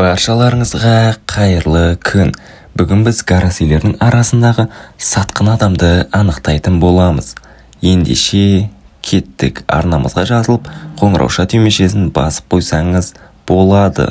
Баршаларыңызға қайырлы күн! Бүгін біз карасилердің арасындағы сатқын адамды анықтайтын боламыз. Ендеше кеттік! Арнамызға жазылып, қоңырауша түймешесін басып қойсаңыз болады.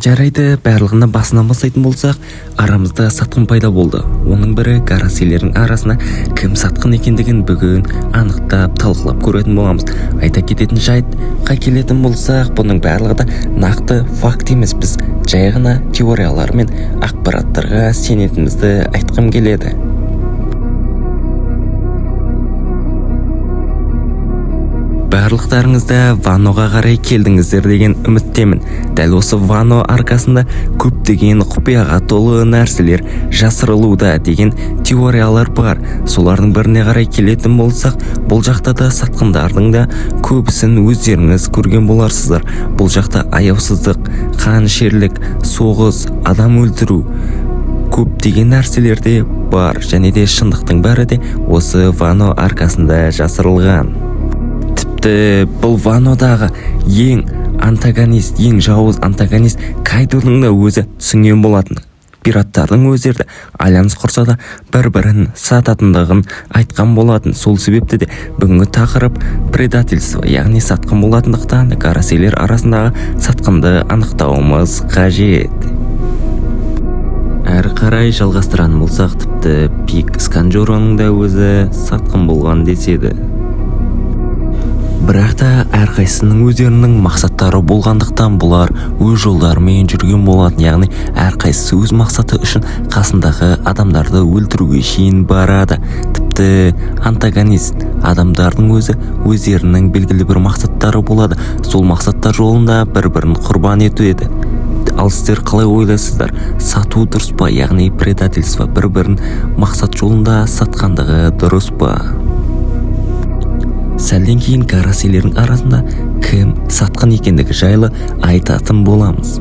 Жарайды, барлығына басынан бастайтын болсақ, арамызда сатқын пайда болды. Оның бірі карасилердің арасына кім сатқын екендігін бүгін анықтап, талқылап көретін боламыз. Айта кететін жайтқа келетін болсақ, бұның барлығы да нақты факт емес, біз жай ғана теориялар мен ақпараттарға сенетінімізді айтқым келеді. Барлықтарыңыз да Ваноға қарай келдіңіздер деген үміттемін. Дәл осы Вано арқасында көптеген құпияға толы нәрселер жасырылуда деген теориялар бар. Солардың біріне қарай келетін болсақ, бұл жақта да сатқындардың да көбісін өздеріңіз көрген боларсыздар. Бұл жақта аяусыздық, қанішерлік, соғыс, адам өлтіру, көптеген нәрселер де бар, және де шындықтың бәрі де осы Вано арқасында жасырылған. Тіпті бұл Ванодағы ең антагонист, ең жауыз антагонист Кайдоның да өзі түсінген болатын. Пираттардың өздері де альянс құрса да, бір-бірін сататындығын айтқан болатын. Сол себепті де бүгінгі тақырып предательство, яғни сатқын болатындықтан, карасилер арасындағы сатқынды анықтауымыз қажет. Әрі қарай жалғастыратын болсақ, тіпті Пик Сканджороның да өзі сатқын болған деседі. Бірақ та әрқайсысының өздерінің мақсаттары болғандықтан, бұлар өз жолдарымен жүрген болатын, яғни әрқайсысы өз мақсаты үшін қасындағы адамдарды өлтіруге шейін барады. Тіпті антагонист адамдардың өзі өздерінің белгілі бір мақсаттары болады, сол мақсаттар жолында бір-бірін құрбан етеді. Ал сіздер қалай ойлайсыздар, сату дұрыс па, яғни предательство, бір-бірін мақсат жолында сатқандығы дұрыс па? Сәлден кейін карасилердің арасында кім сатқын екендігі жайлы айтатын боламыз.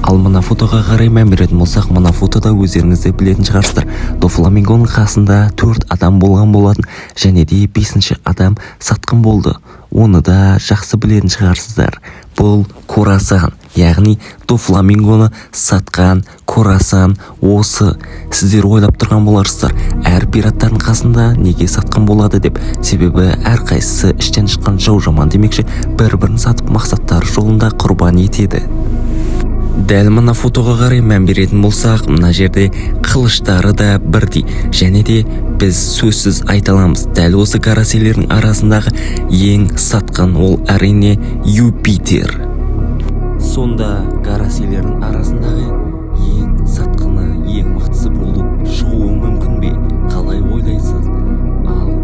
Ал мына фотоға қарай мән беретін болсақ, мына фотода өздеріңіз де білетін шығарсыздар, Дофламингоның қасында төрт адам болған болатын, және де бесінші адам сатқын болды. Оны да жақсы білетін шығарсыздар, бұл Корасан, яғни Дофламингоны сатқан Корасан осы. Сіздер ойлап тұрған боларсыздар, әр пираттардың қасында неге сатқын болады деп. Себебі әрқайсысы іштен шыққан жау жаман демекші, бір-бірін сатып, мақсаттары жолында құрбан етеді. Дәл мына фотоға қарай мән беретін болсақ, мына жерде қылыштары да бірдей, және де біз сөзсіз айта аламыз, дәл осы карасилердің арасындағы ең сатқын ол, әрине, Юпитер. Сонда карасилердің арасындағы ең сатқыны ең мықтысы болып шығуы мүмкін бе, қалай ойлайсыз? Ал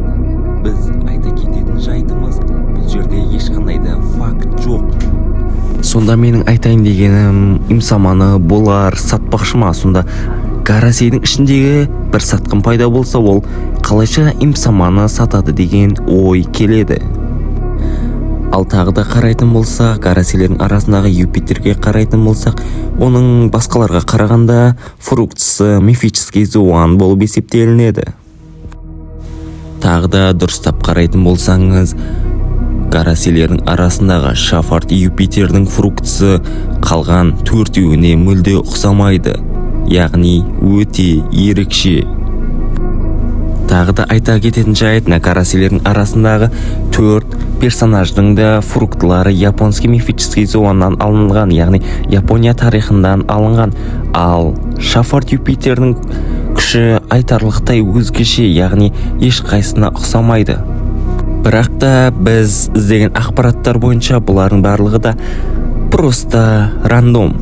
біз айта кететін жайтымыз, бұл жерде ешқандай да факт жоқ. Сонда менің айтайын дегенім, Имсаманы бұлар сатпақшы ма? Сонда карасейдің ішіндегі бір сатқын пайда болса, ол қалайша Имсаманы сатады деген ой келеді. Ал тағы да қарайтын болсақ, карасилердің арасындағы Юпитерге қарайтын болсақ, оның басқаларға қарағанда фруктысы мифический зуан болып есептелінеді. Тағы да дұрыстап қарайтын болсаңыз, карасилердің арасындағы Шафарт Юпитердің фруктысы қалған төртеуіне мүлде ұқсамайды, яғни өте ерекше. Тағы да айта кететін жайт, мына карасилердің арасындағы төрт персонаждың да фруктылары японский мифический зуаннан алынған, яғни Япония тарихынан алынған. Ал Шафарт Юпитердің күші айтарлықтай өзгеше, яғни ешқайсысына ұқсамайды. Бірақ та біз іздеген ақпараттар бойынша бұлардың барлығы да просто рандом.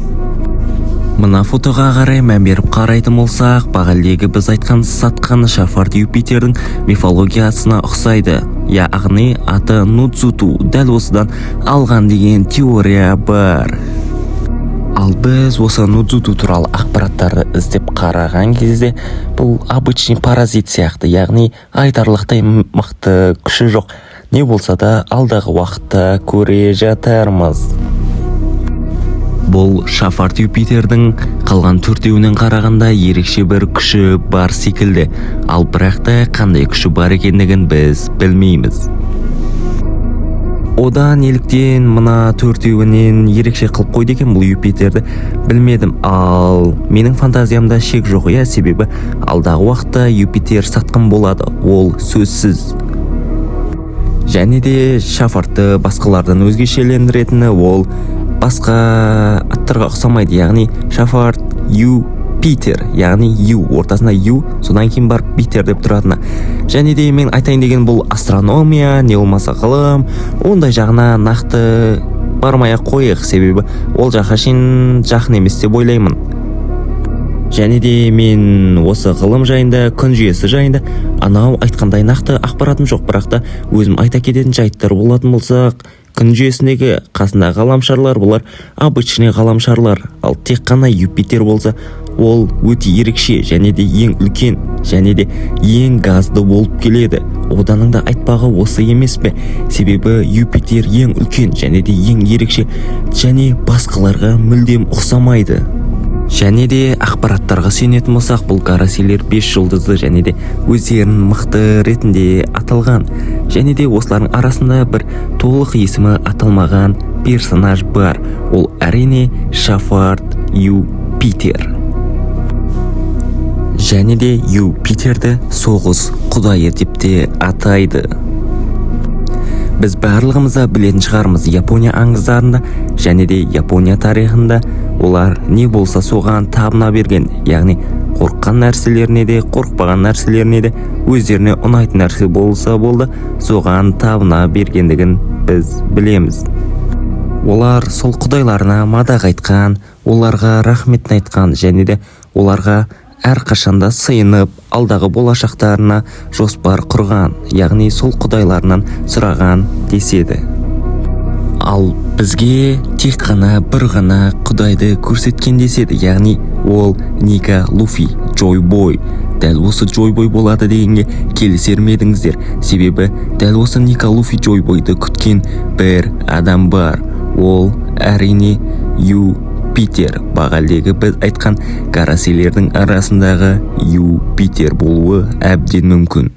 Мына фотоға қарай мән беріп қарайтын болсақ, бағалдегі біз айтқан сатқан Шафарт Юпитердің мифологиясына ұқсайды, яғни аты Нуцуту дәл осыдан алған деген теория бар. Ал біз осы Нудзуту туралы ақпараттарды іздеп қараған кезде, бұл обычный паразит сияқты, яғни айтарлықтай мықты күші жоқ. Не болса да, алдағы уақытта көре жатармыз. Бұл Шафарт Юпитердің қалған төртеуінен қарағанда ерекше бір күші бар секілді, ал бірақ та қандай күші бар екендігін біз білмейміз. Ода неліктен мына төртеуінен ерекше қылып қойды екен бұл Юпитерді, білмедім. Ал менің фантазиямда шек жоқ, иә, себебі алдағы уақытта Юпитер сатқын болады, ол сөзсіз. Және де Шафартты басқалардан өзгешелендіретіні, ол басқа аттарға ұқсамайды, яғни Шафарт Юпитер, яғни Ю ортасында, Ю, содан кейін барып Питер деп тұратыны. Және де мен айтайын деген, бұл астрономия не болмаса ғылым, ондай жағына нақты бармай ақ қояйық, себебі ол жаққа шейін жақын емес деп ойлаймын. Және де мен осы ғылым жайында, күн жүйесі жайында анау айтқандай нақты ақпаратым жоқ, бірақ та өзім айта кететін жайттар болатын болсақ, күн жүйесіндегі қасындағы ғаламшарлар, бұлар обычный ғаламшарлар, ал тек қана Юпитер болса, ол өте ерекше және де ең үлкен және де ең газды болып келеді. Оданың да айтпағы осы емес пе? Себебі Юпитер ең үлкен және де ең ерекше және басқаларға мүлдем ұқсамайды. Және де ақпараттарға сүйенетін болсақ, бұл карасилер бес жұлдызды және де өздерін мықты ретінде аталған. Және де осылардың арасында бір толық есімі аталмаған персонаж бар, ол, әрине, Шафарт Юпитер. Және де Юпитерді соғыс құдайы деп те атайды. Біз барлығымыз да білетін шығармыз, Япония аңыздарында және де Япония тарихында олар не болса соған табына берген, яғни қорыққан нәрселеріне де, қорықпаған нәрселеріне де, өздеріне ұнайтын нәрсе болса болды, соған табына бергендігін біз білеміз. Олар сол құдайларына мадақ айтқан, оларға рахметін айтқан және де оларға әрқашанда сыйынып, алдағы болашақтарына жоспар құрған, яғни сол құдайларынан сұраған деседі. Ал бізге тек қана бір ғана құдайды көрсеткен деседі, яғни ол Ника Луфи Джой Бой. Дәл осы Джой Бой болады дегенге келісер ме едіңіздер? Себебі дәл осы Ника Луфи Джой Бойды күткен бір адам бар, ол, әрине, Юпитер. Бағалдегі біз айтқан карасилердің арасындағы Юпитер болуы әбден мүмкін.